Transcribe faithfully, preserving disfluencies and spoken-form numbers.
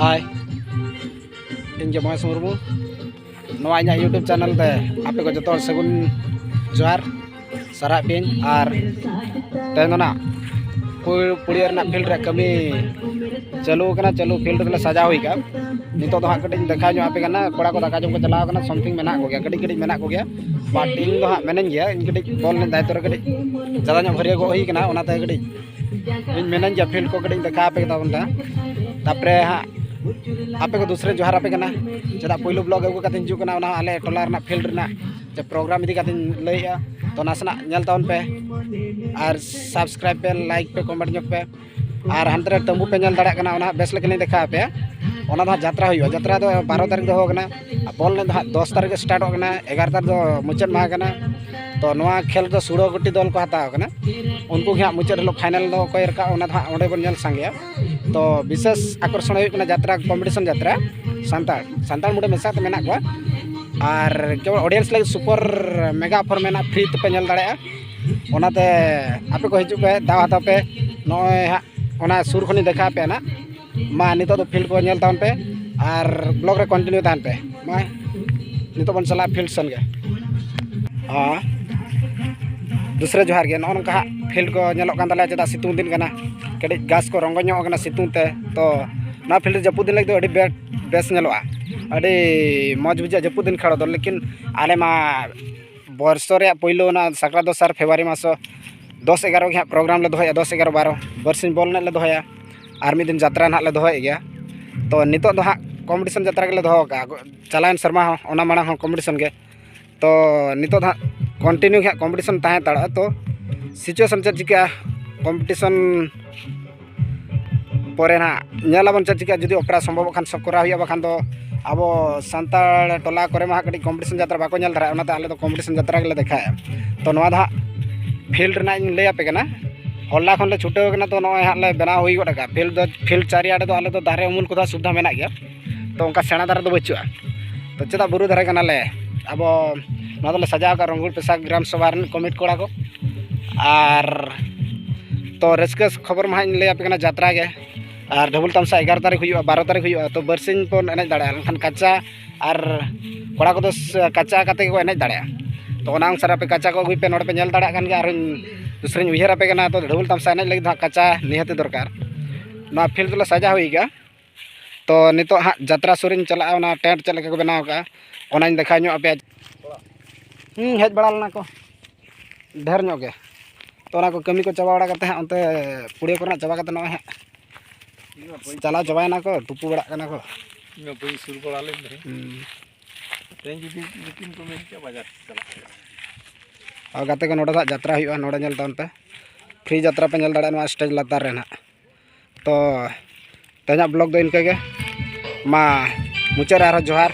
ᱦᱟᱭ, ᱤᱧ ᱜᱮ ᱢᱚᱦᱮᱥ ᱢᱩᱨᱢᱩ᱾ ᱱᱚᱣᱟ ᱤᱧᱟᱹᱜ YouTube channel ᱛᱮ ᱟᱯᱮ ᱠᱚ ᱡᱚᱛᱚ ᱦᱚᱲ ᱥᱟᱹᱜᱩᱱ ᱡᱚᱦᱟᱨ, ᱥᱟᱨᱦᱟᱣ ᱯᱮᱭᱟᱹᱧ᱾ ᱟᱨ ᱛᱮᱦᱮᱧ ᱫᱚ ᱱᱟᱜ ᱯᱩ-, ᱯᱩᱲᱤᱭᱟᱹ ᱨᱮᱱᱟᱜ field ᱨᱮᱭᱟᱜ ᱠᱟᱹᱢᱤ ᱪᱟᱹᱞᱩ ᱟᱠᱟᱱᱟ, ᱪᱟᱹᱞᱩ field ᱨᱮᱞᱮ ᱥᱟᱡᱟᱣ ᱦᱩᱭ ᱠᱟᱜᱼᱟ᱾ ᱱᱤᱛᱚᱜ ᱫᱚ ᱦᱟᱸᱜ ᱠᱟᱹᱴᱤᱡ ᱤᱧ ᱫᱮᱠᱷᱟᱣ ᱧᱚᱜ ᱟᱯᱮ ᱠᱟᱱᱟ, ᱠᱚᱲᱟ ᱠᱚ ᱫᱟᱠᱟ ᱡᱚᱢ ᱠᱚ ᱪᱟᱞᱟᱣ ᱠᱟᱱᱟ, something ᱢᱮᱱᱟᱜ ᱠᱚᱜᱮᱭᱟ, ᱠᱟᱹᱴᱤᱡ ᱠᱟᱹᱴᱤᱡ ᱢᱮᱱᱟᱜ ᱠᱚᱜᱮᱭᱟ᱾ But ᱤᱧ ᱫᱚ ᱦᱟᱸᱜ ᱢᱮᱱᱟᱹᱧ ᱜᱮᱭᱟ, ᱤᱧ ᱠᱟᱹᱴᱤᱡ ball ᱮᱱᱮᱡ ᱫᱟᱭᱤᱛᱛᱚ ᱨᱮ ᱠᱟᱹᱴᱤᱡ ᱡᱟᱫᱟ ᱧᱚᱜ ᱵᱷᱟᱹᱨᱭᱟᱹ ᱜᱚᱜ ᱦᱩᱭ ᱠᱟᱱᱟ, ᱚᱱᱟᱛᱮ ᱠᱟᱹᱴᱤᱡ ᱤᱧ ᱢᱮᱱᱟᱹᱧ ᱜᱮᱭᱟ field ᱠᱚ ᱠᱟᱹᱴᱤᱡ ᱤᱧ ᱫᱮᱠᱷᱟᱣ ᱟᱯᱮ ᱠᱮᱫᱟ ᱵᱚᱱ ᱛᱟᱦᱮᱸ᱾ ᱛᱟᱯᱚᱨᱮ ᱦᱟᱸᱜ ᱟᱯᱮ ᱠᱚ ᱫᱩᱥᱨᱟᱹ ᱡᱚᱦᱟᱨ ᱟᱯᱮ ᱠᱟᱱᱟ, ᱪᱮᱫᱟᱜ ᱯᱳᱭᱞᱳ vlog ᱟᱹᱜᱩ ᱠᱟᱛᱮᱧ ᱦᱤᱡᱩᱜ ᱠᱟᱱᱟ, ᱚᱱᱟ ᱦᱚᱸ ᱟᱞᱮ ᱴᱚᱞᱟ ᱨᱮᱱᱟᱜ field ᱨᱮᱱᱟᱜ ᱡᱮ program ᱤᱫᱤ ᱠᱟᱛᱮᱧ ᱞᱟᱹᱭᱮᱜᱼᱟ᱾ ᱛᱚ ᱱᱟᱥᱮᱱᱟᱜ ᱧᱮᱞ ᱛᱟᱵᱚᱱ ᱯᱮ ᱟᱨ subscribe ᱯᱮ, like ᱯᱮ, comment ᱧᱚᱜ ᱯᱮ᱾ ᱟᱨ ᱦᱟᱱᱛᱮ ᱨᱮ ᱛᱟᱹᱢᱵᱩ ᱯᱮ ᱧᱮᱞ ᱫᱟᱲᱮᱭᱟᱜ ᱠᱟᱱᱟ, ᱚᱱᱟ ᱦᱟᱸᱜ ᱵᱮᱥ ᱞᱮᱠᱟ ᱞᱤᱧ ᱫᱮᱠᱷᱟᱣ ᱟᱯᱮᱭᱟ᱾ ᱚᱱᱟ ᱫᱚ ᱦᱟᱸᱜ ᱡᱟᱛᱨᱟ ᱦᱩᱭᱩᱜᱼᱟ, ᱡᱟᱛᱨᱟ ᱫᱚ ᱵᱟᱨᱚ ᱛᱟᱹᱨᱤᱠᱷ ᱫᱚᱦᱚ ᱠᱟᱱᱟ᱾ ᱟᱨ ᱵᱚᱞ ᱮᱱᱮᱡ ᱫᱚ ᱦᱟᱸᱜ ᱫᱚᱥ ᱛᱟᱹᱨᱤᱠᱷ ᱨᱮ startᱚᱜ ᱠᱟᱱᱟ, ᱮᱜᱟᱨᱚ ᱛᱟᱹᱨᱤᱠᱷ ᱫᱚ ᱢᱩᱪᱟᱹᱫ ᱢᱟᱦᱟ ᱠᱟᱱᱟ᱾ ᱛᱚ ᱱᱚᱣᱟ ᱠᱷᱮᱞ ᱫᱚ ᱥᱩᱲᱟᱹ ᱜᱩᱴᱤ ᱫᱚᱞ ᱠᱚ ᱦᱟᱛᱟᱣ ᱠᱟᱱᱟ, ᱩᱱᱠᱩ ᱜᱮ ᱦᱟᱸᱜ ᱢᱩᱪᱟᱹᱫ ᱦᱤᱞᱳᱜ final ᱫᱚ ᱚᱠᱚᱭ ᱨᱟᱠᱟᱵ, ᱚᱱᱟ ᱫᱚ ᱦᱟᱸᱜ ᱚᱸᱰᱮ ᱵᱚᱱ ᱧᱮᱞ ᱥᱟᱸᱜᱮᱭᱟ᱾ ᱛᱚ ᱵᱤᱥᱮᱥ ᱟᱠᱚᱨᱥᱚᱱ ᱦᱩᱭᱩᱜ ᱠᱟᱱᱟ ᱡᱟᱛᱨᱟ, competition ᱡᱟᱛᱨᱟ, ᱥᱟᱱᱛᱟᱲ, ᱥᱟᱱᱛᱟᱲ ᱢᱩᱰᱟᱹ ᱢᱮᱥᱟ ᱛᱮ ᱢᱮᱱᱟᱜ ᱠᱚᱣᱟ᱾ ᱟᱨ ᱠᱮᱵᱚᱞ audience ᱞᱟᱹᱜᱤᱫ super mega offer ᱢᱮᱱᱟᱜᱼᱟ, free ᱛᱮᱯᱮ ᱧᱮᱞ ᱫᱟᱲᱮᱭᱟᱜᱼᱟ᱾ ᱚᱱᱟᱛᱮ ᱟᱯᱮ ᱠᱚ ᱦᱤᱡᱩᱜ ᱯᱮ, ᱫᱟᱣ ᱦᱟᱛᱟᱣ ᱯᱮ᱾ ᱱᱚᱜᱼᱚᱭ ᱦᱟᱸᱜ ᱚᱱᱟ ᱥᱩᱨ ᱠᱷᱚᱱᱤᱧ ᱫᱮᱠᱷᱟᱣ ᱟᱯᱮᱭᱟ ᱱᱟᱜ᱾ ᱢᱟ ᱱᱤᱛᱚᱜ ᱫᱚ field ᱠᱚ ᱧᱮᱞ ᱛᱟᱵᱚᱱ ᱯᱮ ᱟᱨ vlog ᱨᱮ continue ᱛᱟᱦᱮᱱ ᱯᱮ᱾ ᱢᱟ ᱱᱤᱛᱚᱜ ᱵᱚᱱ ᱪᱟᱞᱟᱜᱼᱟ field ᱥᱮᱱ ᱜᱮ᱾ ᱦᱚᱸ, ᱫᱩᱥᱨᱟᱹ ᱡᱚᱦᱟᱨ ᱜᱮ᱾ ᱱᱚᱜᱼᱚ ᱱᱚᱝᱠᱟ ᱦᱟᱸᱜ field ᱠᱚ ᱧᱮᱞᱚᱜ ᱠᱟᱱ ᱛᱟᱞᱮᱭᱟ, ᱪᱮᱫᱟᱜ ᱥᱤᱛᱩᱝ ᱫᱤᱱ ᱠᱟᱱᱟ, ᱠᱟᱹᱴᱤᱡ ᱜᱷᱟᱥ ᱠᱚ ᱨᱚᱸᱜᱚ ᱧᱚᱜ ᱠᱟᱱᱟ ᱥᱤᱛᱩᱝ ᱛᱮ᱾ ᱛᱚ ᱱᱚᱣᱟ field ᱨᱮ ᱡᱟᱹᱯᱩᱫ ᱫᱤᱱ ᱞᱟᱹᱜᱤᱫ ᱫᱚ ᱟᱹᱰᱤ ᱵᱮ-, ᱵᱮᱥ ᱧᱮᱞᱚᱜᱼᱟ, ᱟᱹᱰᱤ ᱢᱚᱡᱽ ᱵᱩᱡᱷᱟᱹᱜᱼᱟ ᱡᱟᱹᱯᱩᱫ ᱫᱤᱱ ᱠᱷᱟᱲᱚ ᱫᱚ᱾ ᱞᱮᱠᱤᱱ ᱟᱞᱮ ᱢᱟ ᱵᱚᱨᱥᱚ ᱨᱮᱭᱟᱜ ᱯᱳᱭᱞᱳ ᱚᱱᱟ ᱥᱟᱠᱨᱟᱛ ᱫᱚᱥᱟᱨ February ᱢᱟᱥ ᱫᱚᱥ ᱮᱜᱟᱨᱚ ᱜᱮ ᱦᱟᱸᱜ program ᱞᱮ ᱫᱚᱦᱚᱭᱟ, ᱫᱚᱥ ᱮᱜᱟᱨᱚ ᱵᱟᱨᱚ ᱵᱟᱨᱥᱤᱧ ᱵᱚᱞ ᱮᱱᱮᱡ ᱞᱮ ᱫᱚᱦᱚᱭᱟ, ᱟᱨ ᱢᱤᱫ ᱫᱤᱱ ᱡᱟᱛᱨᱟ ᱱᱟᱦᱟᱜ ᱞᱮ ᱫᱚᱦᱚᱭᱮᱫ ᱜᱮᱭᱟ᱾ ᱛᱚ ᱱᱤᱛᱚᱜ ᱫᱚ ᱦᱟᱸᱜ competition ᱡᱟᱛᱨᱟ ᱜᱮᱞᱮ ᱫᱚᱦᱚ ᱟᱠᱟᱫᱼᱟ, ᱪᱟᱞᱟᱣᱮᱱ ᱥᱮᱨᱢᱟ ᱦᱚᱸ ᱚᱱᱟ ᱢᱟᱲᱟᱝ ᱦᱚᱸ competition ᱜᱮ᱾ ᱛᱚ ᱱᱤᱛᱚᱜ ᱫᱚ ᱦᱟᱸᱜ continue ᱜᱮ ᱦᱟᱸᱜ competition ᱛᱟᱦᱮᱸ ᱦᱟᱛᱟᱲᱚᱜᱼᱟ᱾ ᱛᱚ situation ᱪᱮᱫ ᱪᱤᱠᱟᱹᱜᱼᱟ, competition ᱯᱚᱨᱮ ᱱᱟᱦᱟᱜ ᱧᱮᱞ ᱟᱵᱚᱱ ᱪᱮᱫ ᱪᱤᱠᱟᱹᱜᱼᱟ᱾ ᱡᱩᱫᱤ ᱚᱯᱮᱨᱟ ᱥᱚᱢᱵᱷᱚᱵᱚᱜ ᱠᱷᱟᱱ ᱥᱚ-, ᱠᱚᱨᱟᱣ ᱦᱩᱭᱩᱜᱼᱟ, ᱵᱟᱠᱷᱟᱱ ᱫᱚ ᱟᱵᱚ ᱥᱟᱱᱛᱟᱲ ᱴᱚᱞᱟ ᱠᱚᱨᱮ ᱢᱟ ᱦᱟᱸᱜ ᱠᱟᱹᱴᱤᱡ competition ᱡᱟᱛᱨᱟ ᱵᱟᱠᱚ ᱧᱮᱞ ᱫᱷᱟᱨᱟᱭᱟ, ᱚᱱᱟᱛᱮ ᱟᱞᱮ ᱫᱚ competition ᱡᱟᱛᱨᱟ ᱜᱮᱞᱮ ᱫᱮᱠᱷᱟᱣᱮᱫᱼᱟ᱾ ᱛᱚ ᱱᱚᱣᱟ ᱫᱚ ᱦᱟᱸᱜ field ᱨᱮᱱᱟᱜ ᱤᱧ ᱞᱟᱹᱭ ᱟᱯᱮ ᱠᱟᱱᱟ᱾ ᱦᱚᱞᱟ ᱠᱷᱚᱱ ᱞᱮ ᱪᱷᱩᱴᱟᱹᱣ ᱠᱟᱱᱟ, ᱛᱚ ᱱᱚᱜᱼᱚᱭ ᱦᱟᱸᱜ ᱞᱮ ᱵᱮᱱᱟᱣ ᱦᱩᱭ ᱜᱚᱫ ᱟᱠᱟᱫᱼᱟ᱾ Field ᱫᱚ, field ᱪᱟᱨᱭᱟᱲᱮ ᱫᱚ ᱟᱞᱮ ᱫᱚ ᱫᱟᱨᱮ ᱩᱢᱩᱞ ᱠᱚᱫᱚ ᱦᱟᱸᱜ ᱥᱩᱵᱤᱫᱷᱟ ᱢᱮᱱᱟᱜ ᱜᱮᱭᱟ, ᱛᱚ ᱚᱱᱠᱟ ᱥᱮᱬᱟ ᱫᱟᱨᱮ ᱫᱚ ᱵᱟᱹᱪᱩᱜᱼᱟ᱾ ᱛᱚ ᱪᱮᱫᱟᱜ ᱵᱩᱨᱩ ᱫᱷᱟᱨᱮ ᱠᱟᱱᱟᱞᱮ ᱟᱵᱚ? ᱱᱚᱣᱟ ᱫᱚᱞᱮ ᱥᱟᱡᱟᱣ ᱟᱠᱟᱫ ᱨᱚᱝᱜᱩᱲ ᱯᱮᱥᱟ ᱜᱨᱟᱢ ᱥᱚᱵᱷᱟ ᱨᱮᱱ committee ᱠᱚᱲᱟ ᱠᱚ᱾ ᱟᱨ ᱛᱚ ᱨᱟᱹᱥᱠᱟᱹ ᱠᱷᱚᱵᱚᱨ ᱢᱟ ᱦᱟᱸᱜ ᱤᱧ ᱞᱟᱹᱭ ᱟᱯᱮ ᱠᱟᱱᱟ ᱡᱟᱛᱨᱟ ᱜᱮ᱾ ᱟᱨ ᱰᱷᱟᱹᱵᱩᱞ ᱛᱟᱢᱥᱟ ᱮᱜᱟᱨᱚ ᱛᱟᱹᱨᱤᱠᱷ ᱦᱩᱭᱩᱜᱼᱟ, ᱵᱟᱨᱚ ᱛᱟᱹᱨᱤᱠᱷ ᱦᱩᱭᱩᱜᱼᱟ, ᱛᱚ ᱵᱟᱨᱥᱤᱧ ᱵᱚᱱ ᱮᱱᱮᱡ ᱫᱟᱲᱮᱭᱟᱜᱼᱟ᱾ ᱮᱱᱠᱷᱟᱱ ᱠᱟᱪᱟ ᱟᱨ ᱠᱚᱲᱟ ᱠᱚᱫᱚ ᱥ-, ᱠᱟᱪᱟ ᱠᱟᱛᱮ ᱜᱮᱠᱚ ᱮᱱᱮᱡ ᱫᱟᱲᱮᱭᱟᱜᱼᱟ᱾ ᱛᱚ ᱚᱱᱟ ᱚᱱᱩᱥᱟᱨ ᱟᱯᱮ ᱠᱟᱪᱟ ᱠᱚ ᱟᱹᱜᱩᱭ ᱯᱮ, ᱱᱚᱰᱮ ᱯᱮ ᱧᱮᱞ ᱫᱟᱲᱮᱭᱟᱜ ᱠᱟᱱ ᱜᱮᱭᱟ᱾ ᱟᱨᱦᱚᱸᱧ ᱫᱚᱥᱨᱟᱧ ᱩᱭᱦᱟᱹᱨ ᱟᱯᱮ ᱠᱟᱱᱟ, ᱛᱚ ᱰᱷᱟᱹᱵᱩᱞ ᱛᱟᱢᱥᱟ ᱮᱱᱮᱡ ᱞᱟᱹᱜᱤᱫ ᱫᱚ ᱦᱟᱸᱜ ᱠᱟᱪᱟ ᱱᱤᱦᱟᱹᱛ ᱫᱚᱨᱠᱟᱨ᱾ ᱱᱚᱣᱟ ᱯᱷᱤᱞᱰ ᱫᱚᱞᱮ ᱥᱟᱡᱟᱣ ᱦᱩᱭ ᱠᱟᱜᱼᱟ᱾ ᱛᱚ ᱱᱤᱛᱚᱜ ᱦᱟᱸᱜ ᱡᱟᱛᱨᱟ ᱥᱩᱨ ᱤᱧ ᱪᱟᱞᱟᱜᱼᱟ, ᱚᱱᱟ ᱴᱮᱱᱴ ᱪᱮᱫ ᱞᱮᱠᱟ ᱠᱚ ᱵᱮᱱᱟᱣ ᱠᱟᱜᱼᱟ, ᱚᱱᱟᱧ ᱫᱮᱠᱷᱟᱣ ᱧᱚᱜ ᱟᱯᱮᱭᱟ᱾ ᱦᱩᱸ, ᱦᱮᱡ ᱵᱟᱲᱟ ᱞᱮᱱᱟ ᱠᱚ ᱰᱷᱮᱨ ᱧᱚᱜ ᱜᱮ᱾ ᱛᱚ ᱚᱱᱟ ᱠᱚ ᱠᱟᱹᱢᱤ ᱠᱚ ᱪᱟᱵᱟ ᱵᱟᱲᱟ ᱠᱟᱛᱮ ᱦᱟᱸᱜ, ᱚᱱᱛᱮ ᱯᱩᱲᱤᱭᱟᱹ ᱠᱚᱨᱮᱱᱟᱜ ᱪᱟᱵᱟ ᱠᱟᱛᱮ ᱱᱚᱜᱼᱚᱭ ᱦᱟᱸᱜ ᱪᱟᱞᱟᱣ ᱪᱟᱵᱟᱭᱮᱱᱟ ᱠᱚ, ᱛᱩᱯᱩ ᱵᱟᱲᱟᱜ ᱠᱟᱱᱟ ᱠᱚ᱾ ᱤᱧ ᱢᱟ ᱵᱟᱹᱧ ᱥᱩᱨ ᱵᱟᱲᱟ ᱞᱮᱱ ᱛᱟᱦᱮᱸᱫ᱾ ᱦᱩᱸ᱾ ᱛᱮᱦᱮᱧ ᱡᱩᱫᱤ ᱢᱤᱴᱤᱝ ᱠᱚ ᱢᱮᱱ ᱠᱮᱭᱟ, ᱵᱟᱡᱟᱨ ᱥᱮᱫ ᱪᱟᱞᱟᱜ ᱦᱩᱭᱩᱜᱼᱟ᱾ ᱟᱨ ᱜᱟᱛᱮ ᱠᱚ, ᱱᱚᱰᱮ ᱫᱚ ᱦᱟᱸᱜ ᱡᱟᱛᱨᱟ ᱦᱩᱭᱩᱜᱼᱟ, ᱱᱚᱰᱮ ᱧᱮᱞ ᱛᱟᱵᱚᱱ ᱯᱮ᱾ ᱯᱷᱨᱤ ᱡᱟᱛᱨᱟ ᱯᱮ ᱧᱮᱞ ᱫᱟᱲᱮᱭᱟᱜᱼᱟ ᱱᱚᱣᱟ ᱥᱴᱮᱡᱽ ᱞᱟᱛᱟᱨ ᱨᱮ ᱱᱟᱦᱟᱜ᱾ ᱛᱚ ᱛᱮᱦᱮᱧᱟᱜ ᱵᱞᱚᱜ ᱫᱚ ᱤᱱᱠᱟᱹ ᱜᱮ᱾ ᱢᱟ ᱢᱩᱪᱟᱹᱫ ᱨᱮ ᱟᱨᱦᱚᱸ ᱡᱚᱦᱟᱨ᱾